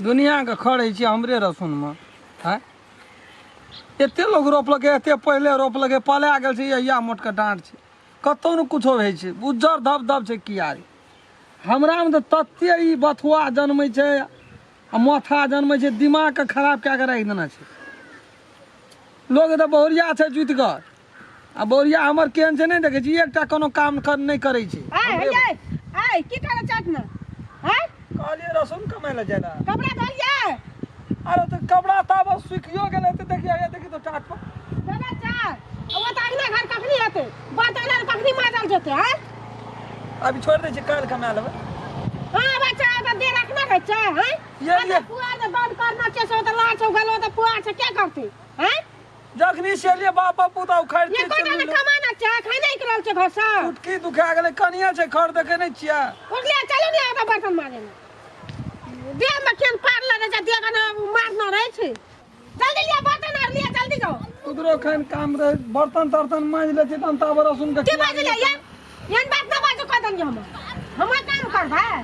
दुनिआके खड़ै छी हमरे रसुनमे आँय। एते लोक रोपलकै, एते पहिले रोपलकै, पला गेल छै। यहिया मोटके डाँट छै, कतहु ने कुछो होइ छै, उज्जर धब धब छै कियारी। हमरामे तऽ तते ई बथुआ जनमै छै आ माथा जनमै छै, दिमागके खराब कए कऽ राखि देने छै। लोक तऽ बहुरिया छै जुतिगर, आ बहुरिया हमर केहन छै नहि देखै छी, एकटा कोनो काम नहि करै छै। आय हे ये आय की करे चाट ना हैं? कहलियै रसुन कमाय लए जाइ लए। कपड़ा धोलियै? अरे तऽ कपड़ा ताब सुखियो गेलै तऽ देखियै, हे देखी तऽ टाट पर। दादा चा ओ तऽ अगना घर कखनी हेतै, बर्तन आर कखनी माजल जेतै? हैं? अभी छोड़ि दै छियै, काल्हि कमा लेबै। हाँ बच्चा, तऽ दे रखना रहै छै। हैं? ये ये पुआर तऽ बंद करना छै, से तऽ लाल छौ गलो तऽ पुआर छै, क्या करतै? हैं? जखनी से लिए बाप पुता उखाड़ि ये कोटा ने कमाना छै, खाइ नहीं करल छै घर से। कुटकी दुखा गेलै, कनिया छै खर देखे नहि छियै। उठले चलू ने आता बर्तन माजे ने। देह में केन पार लगे छै, देह कने मारना रहै छै। जल्दी लिया बर्तन आर लिया, जल्दी जाओ। उधरो खन काम रहे, बर्तन तर्तन मांज ले छै तन ताबर सुन के। के बाजले या? एहन बात ना बाजू, कह दनी हम। हमर काम कर भाई।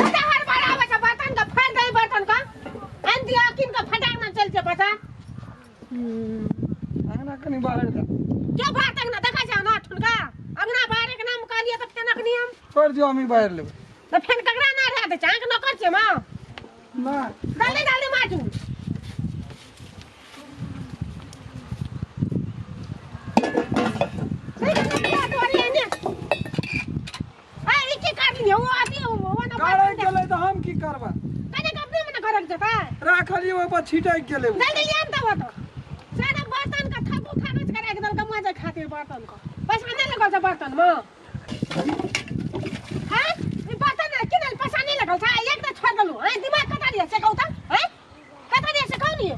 कते हर बार आबै छै बर्तन के फाड़ि दही बर्तन के। आनि दिअ कीन के फटाक ना चलि छै बच्चा। अंगना कनी बाहर दे। के भात अंगना देखै छै ना ठुनका? अंगना बाहरे के नाम कहलियै तऽ फेन अखनी हम। छोड़ि दियौ, हम ही बाहर लेबै। तऽ फेन ककरा ना रह दै छै? अहाँके नौकर छियै माँ? ना। जल्दी जल्दी माजू। गाड़ै गेलै तऽ हम की करबै? राखलियै ओहि पर छिटकि गेलै। बर्तन में हैं ई बर्तन किनल पैसा नहीं लगल छै, एक तऽ छोड़ देलहुँ हैं। दिमाग कतऽ दिया से कहू तऽ? हैं, कतऽ दिया से कहू नी?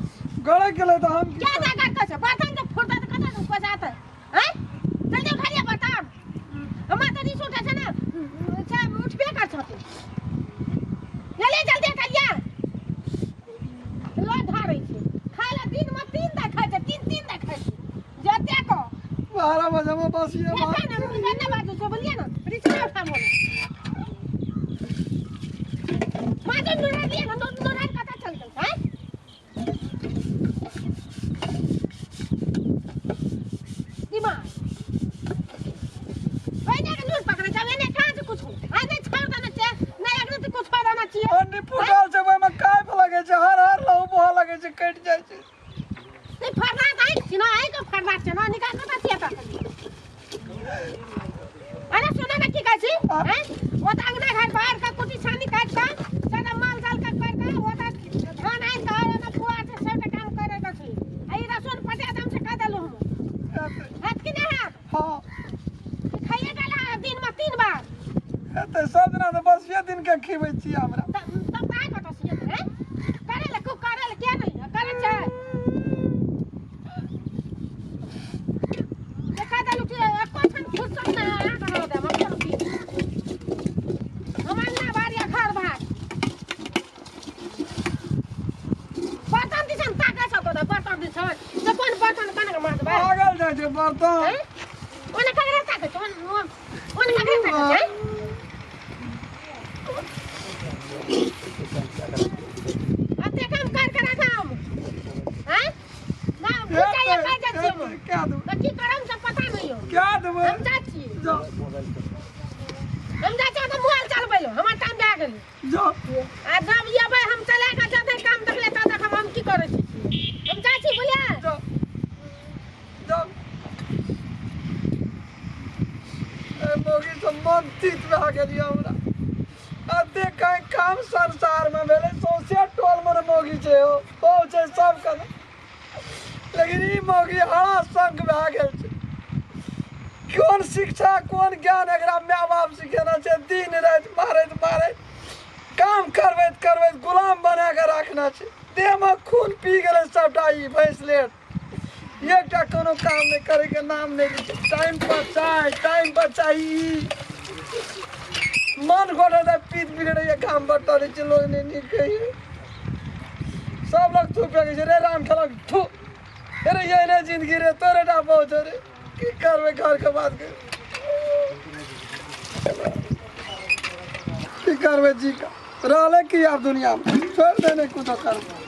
गड़ै गेलै तऽ हम की क्या ना करते छै? बर्तन जब फुटता तऽ कतऽ से पैसा आतै? हैं, जल्दी उठा लिया बर्तन। हमरा तऽ रिस उठै छै ने से उठबे कर छथिन। ले ले, जल्दी उठा लिया। लो धारै छै खाय ला, दिनमे तीन दा खाय छै, तीन तीन दा खाय छै जते को। 12 बजे में बस ये बात। ना ना बाजू छै, बोलिए ना, रिस ना उठा मोला। माजू नोरा दिया ना, नोरा कतऽ चल गेल हैं? दिमाग ओइने के नूर पकड़े छै, एने कहाँ से कुछ आ नहीं छोड़ देना छै, नहीं अगले तो कुछ हो देना चाहिए। हड्डी फूटल छै, ओहिमे काइप लगै छै, हर हर लहू बहऽ लगै छै, कटि जाइ छै। नहीं फरना त आइ छिन, आइ के फरना छै ना, निकाल कतऽ छियै त? अरे सुन न, की कहै छी हैं, ओ तऽ अंगना घर बाहर के कुटी छानी काटि कऽ सारा माल जाल के कर कऽ ओ तऽ धान आनि कऽ ओना पुआर छै, सबटा काम करे के छै। आ ई रसोन पटा दाम से कह देलहुँ हम, हाथ कि नहि हाथ? हाँ। खाइए गेला दिनमे तीन बार। हेतै सब दिना तऽ बसिये दिन के खिबै छी हमरा। तब तब काय कतऽ सियत है? करे ले खूब, करे ले के नहीं करे छै? देखा देलू कि एको क्षण फुर्सत ना अहाँ रह देब। हम चलू की हम अंगना बाड़ी आ घर भात बर्तन दिसन ताकै छौ तऽ बर्तन दिसन से कोन बर्तन कनक माजबै? पागल जाइ छै बर्तन। हैं? ओने ककरा ताकै छौ? ओने ककरा ताकै छै? अते काम कर कर राखम हैं ना बुझाइए कह जाइ छियै हम। क्या देबै? तऽ की करम से पता नहीं हो। क्या देबै? हम जाइ छी। जाओ। हम जाइ छियै तऽ मोबाइल चलबै लए, हमर टाइम भए गेलै। जाओ। आ जब एबै हम चला कऽ जते काम देखले तब देखब हम की करै छी। हम जाइ छी, बुझलियै? जाओ जाओ। ए मौगी से मन तीत भए गेल यऽ हमरा। एते कहीं काम संसारमे भेलै, सौंसे टोलमे ने मौगी छै हो, बहु छै सब कने, लेकिन ई मौगी हरा शंख भए गेल छै। कोन शिक्षा कोन ज्ञान एकरा माय बाप सिखेने छै? दिन राति मारैत मारैत, काम करबैत करबैत गुलाम बना कऽ राखने छै। देहमे खून पी गेलै सबटा ई भैंस लेट। एकटा कोनो काम नहि करैके नाम नहि लै छै। टाइम पर चाय, टाइम पर चाही। ई मन गोटे तऽ पीत बिगड़ैए, काम बट्टा दै छै, लोग नहि नीक कहैए, सब लोग थू फेकै छै। रे राम खेलक थू अरे, ये ने जिंदगी रे, तोरे टा पहुँच रे। की करबै घरके बात के? करबै जी का रहलै की आब दुनियामे छोड़ि दे नहि कुछो करबै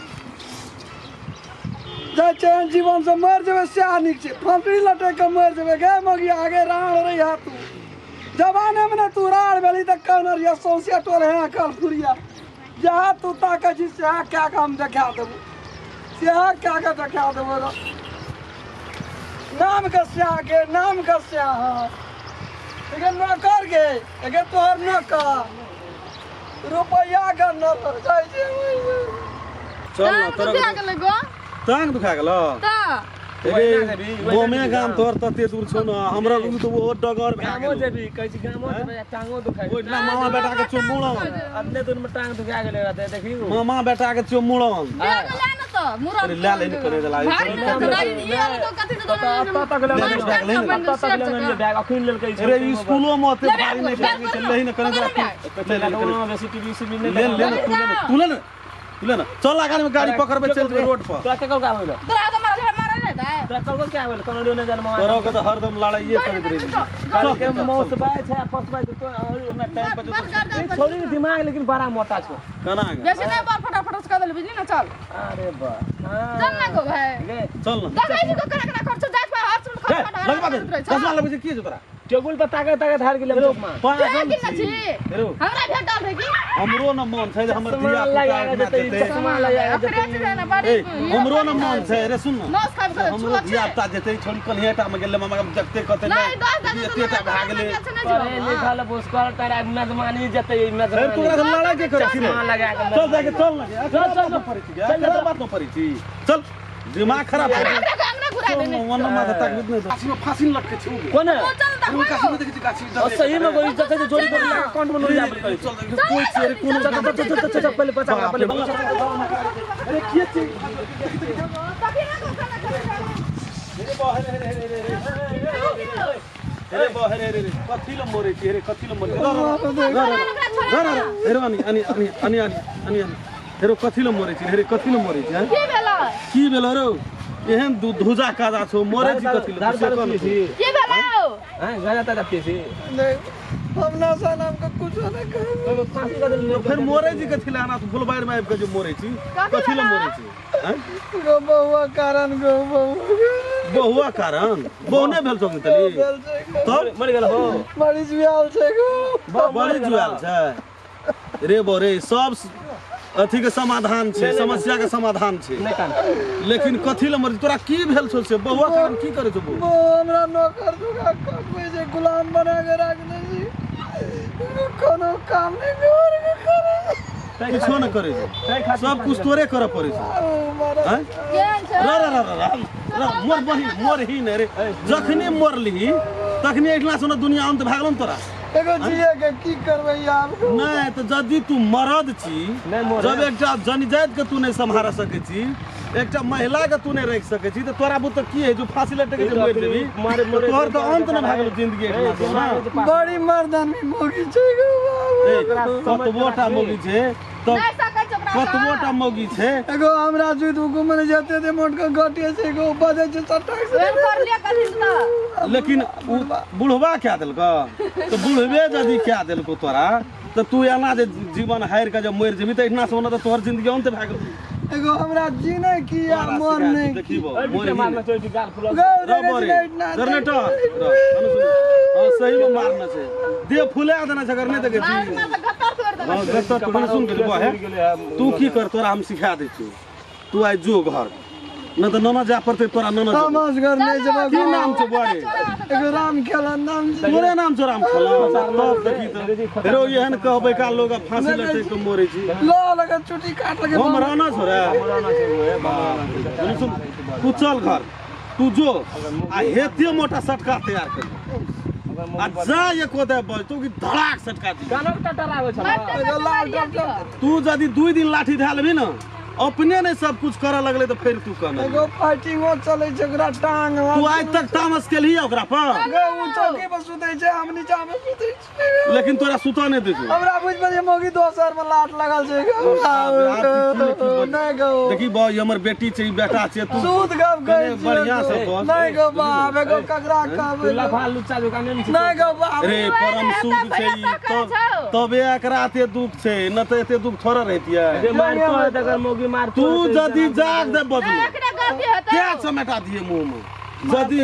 जाइ छै एहन जीवनसँ मरि जेबै सएह नीक छै फाँसी लटकि कऽ मरि जेबै गे मौगी आगे राड़ रहिया तू जवानेमे ने तू राड़ भेली तऽ कहने रहिया सौंसे टोल हेँ कल फुरिया जहाँ तू ताकै छी सएह कए कऽ हम देखा देबौ सएह कए कऽ देखा देबौ रे नामके सएह गे नामके सएह हँ एगे नौकर गे एगे तोहर नौकर रुपैआ के नौकर जाइ छै चल ना टांग तोरा दुखा गेलै गो टांग दुखा गेलो तऽ एगे गोमे गाम तोहर तते दूर छौ न हमरा लग तऽ ओहो डगर भए गामो गेलौ जेबी कहै छी गामो जेबै आ टांगो दुखाइ ओहिठिना मामा बेटा के छौ मुड़न अपने दूर में टांग दुखा गेलै रहते देखी मामा बेटा के छौ मुड़न बैग ले न तऽ मुरन अरे लए ले ने करे देला भाग ने तऽ राइ ई आर तो कथि तऽ अतऽ तक ले ले बैग ले ने। अतऽ तक ले ने बैग अखन लेलकै अरे स्कूलो में ओते ले भारी बैग, नहि बैग भारी छै लही ने करे देला ले ले ले बेसी टीवी सी नहीं ले ले ने, तू ले ने तू ले ने तू ले ने चल आगाड़ी में गाड़ी पकड़बे चल जेबै रोड पर तोरा ककरो का होइल तोरा तऽ मारल मारल नहि दाइ तोरा ककरो क्या होइल कोनो नहि जान मामा तोरा के तऽ हरदम लड़ाइए करैत रहै छी काल के मौस बाय छै आ पस बाय छै तो हमरा टाइम पर बस कर ई छोरी के दिमाग लेकिन बड़ा मोटा छौ केना गे बेसी नहि बार फटाफट से कऽ देल बुझली ने चल अरे बा चल ना गो भाई गे चल न देखै छी को केना केना खर्च जाइत पर हाथ सुन ए, खट लगबा दे चश्मा लगबै छै की छै तोरा टेबुल पर ताकत ताकत हार गेलै चौक में पागल की न छी छी हेरो हमरा भेटल रहे की हमरो न मन छै जे हमर चश्मा धिया पुता लगा एना देतै, जेतै चश्मा लगा अखरे देतै। छै ने बड़ी ए हमरो न मन छै रे सुन न नस खाबि कऽ हमरो छुआ धिया छै पुता जेतै छोड़ी कन्हिया टा मे गेलै मामा के देखते कते नहि दस दस एते टा भए गेलै पढ़े लिखल भूसकर तारा मेजबानी जेतै फेर मेजबानी तोरा से लड़ाई के करै छी रे चश्मा लगा के चल जाके चल न गे चल, चल, चल पड़ै छी गे एकरा बात न पड़ै छी चल दिमाग खराब भए गेल अंगना अंगना घुरा देने मन माथा तकलीफ नहि गाछी में फांसी लटके छै उ कोन ओ चल अरे उ गाछी में देखै छी गाछी ओ सही में गोरी जते जे जोड़ी बोरी अकाउंट में लोन जाबे करै चल देखी कोई छै रे कोनो चल चल चल चल चल पहले बचा बाप पहले रे, अरे के छै अरे बा अरे अरे कथी ल मरै छी अरे कथी ल मरै छी हेरो अनि अनि अनि अनि अनि अनि अनि हेरो कथी ल मरै छी हेरे कथी ल मरै छी हैं? की भेलै की भेल रौ एहन धुजा काजा छौ मरै छी कथी ल दारू से दारू कह न पी तू। छी की भेलै हां गाजा ताजा पी छी नहीं हम ना सन हमके कुछो नहीं कहे फांसी कर देल फेर मरै छी कथी ल एना तू फुलबाड़ी में आबि कऽ जे मरै छी कथी ल मरै छी हैं? गो बउआ कारण गो बउआ बहुआ कारण बहु नहि भेल छौ तली भेल छै गो। तब मर गेल हो मरीज भी आयल छै गो बड़ी जुआल छै रे बो रे सब अथी के समाधान छै समस्या के समाधान छै नहीं कान लेकिन कथी ल मरै तोरा की भेल छौ से बहुआ कारण की करै छौ बहु बो हमरा नौकर दुका कटबै छै गुलाम बना के राखने छी कोनो काम नहि घर के करे किछो नहि करै छै सब कुछ तोरे करऽ पड़ै छै मारा हैं? केहन छै र र र र र र मोर बही मोर ही ने रे जखनी मरली तखनी एहिठिना से दुनिया अन्त भए गेलौ ने तोरा एगो जिए के की करबै यार नहि तऽ यदि तू मरद छी नहि मरे। जब एकटा जनजाति के तू नहि सम्हार सकै छी एकटा महिला के तू नहि राखि सकै छी तऽ तोरा बुते की है जो फांसी लटके जे मरि जेबी मारे तऽ तोहर तऽ अन्त नहि भए गेलौ जिंदगी एहिठिना से ने बड़ी मर्दानी मौगी छै गो ए, बाबू कतबो टा मौगी छै तऽ नहि सकै छै ओकरा कतबो टा मौगी छै एगो हमरा जुत घुमने जेते ते मोट के गटे छै एगो बजै छै सटक से वेल कर लिया कथी तऽ लेकिन उ बुढ़वा कए देलकौ तऽ बुढ़वे यदि कए देलकौ तोरा तऽ तू एना जे जीवन हारि कऽ जे मरि जेबही तऽ एहिठिना से ओना तऽ तोहर जिंदगी अन्त भए गेलौ एगो हमरा जीने की आ तोरा मन सिखा नहि देखी बौ, ओइ मोर बीच ही मारना ने। चाहिए गाल फुला गौ र देखै बोरे, छी ने इतना जनरेटर, र, अनु सुन। हाँ, सही में मारना छै देह फुला देना छै अगर नहि देखै मार छी मार तऽ गत्तर तोड़ि देलक हाँ, गत्तर तोड़ने सुन के बा है तू की कर तोरा हम सिखा दै छियौ तू आइ जो घर नहि तऽ ननद जाय पड़तै तोरा ननद जेबौ। तामस घर नहि जेबै की नाम छौ बौआ रे एगो राम खेलन नाम छै तोरे नाम छौ राम खेला तब देखी तऽ हेरो एहन कहबै का लोग आब फांसी लटकि कऽ मरै छी ल लगे चुटी काट लगे हम राना छौ रे सुन सुन तू चल घर तू जो आ हेते मोटा सटका तैयार कर आ जा एको दे बज तू की धड़ाक सटका दी कानक टटर आबै छल एगो लाल टप टप तू यदि 2 दिन लाठी धए लेबही ने अपने नहीं सब कुछ करऽ लगले तऽ फेर तू कहना एगो फाइटिंगो चलै छै ओकरा टांग तू आज तक तामस केलही ओकरा पर गो उ चौकी पर सुतै छै हम नीचा मे सुतै छियै। लेकिन तोरा सुता नहीं दै छौ। हमरा बुझ पर मौगी दोसर में लाट लगल छै नहीं गो। देखी बा ई हमर बेटी छै, ई बेटा छै, तू सूद गप कहै कने बढ़िया से बस। नहीं गो बाप, एगो ककरा कहबै? तू लफा लुच्चा दुकान में नहीं गो बाप। रे परम सूद छै ई, तब तबे एकरा एते दुख छै, न तऽ एते दुख थोड़ा रहितियै। जे मार तो तकर मौगी मार तू जदि जाग दे बदलू एकरा गलती हेतौ। क्या समेटा दिए मुंह में जदि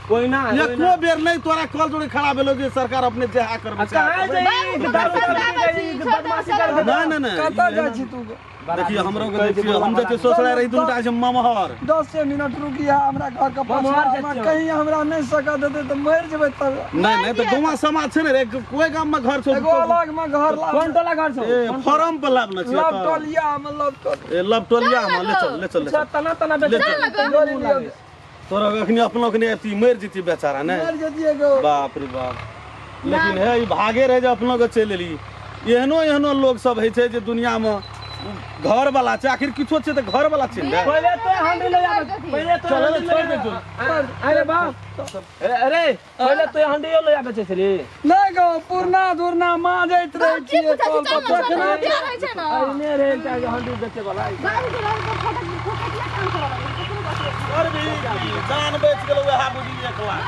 कोई ना एको बेर नहीं तोरा कल जोड़े खड़ा भेलो जे सरकार अपने जेहा करबै से कहाँ करबै। जाई दारू दारू बदमाशी कर ना ना ना कतऽ जाइ छी तू? देखिए हमरो के देखिए, हम जे सोचले रही दुनू टा छै ममहर। 10 मिनट रुकिया हमरा घर के ममहर पाछा, जाइ हमरा छियौ। कहीं हमरा नहीं सका देते तऽ मरि जेबै तब। नहीं नहीं तऽ गाँव समाज छै ने रे, कोई गाम में घर छौ? एगो अलग में घर लाब। कोन टोला घर छौ? ए फॉर्म पर लाब न छियै लब तऽ। टोलिया में लब टोलिया। ए लब टोलिया में ले चल, ले चल, ले चल। तना तना बेच ले चल। तोरा अखनी अपनो के नहीं मरि जेती बेचारा ने। मरि जेतियै गो। बाप रे बाप। लेकिन हे ई भागे रहे जे अपनो के चलि एली। एहनो एहनो लोग सब होइ छै जे दुनिया में घर वाला छै, आखिर किछो छै तऽ घर वाला छै ने। पहिले तो हंडी ले आबै, पहिले तो चल, हंडी छोड़ ले दे तू। अरे बाप, अरे पहिले तो हंडी ले आबै छै रे। नहीं गो, पुरना धुरना माजैत रहै की छियै पूछै छी? कल चल पर। ना, चल ना, बियाह होइ छै ना। अइने रे एकटा हंडी बेचे वाला। दारू के लग के फोकट फोकट में काम करऽ लगै, ककरो बात और भी जान बेच गेलौ वएह बुझी 1 लाख।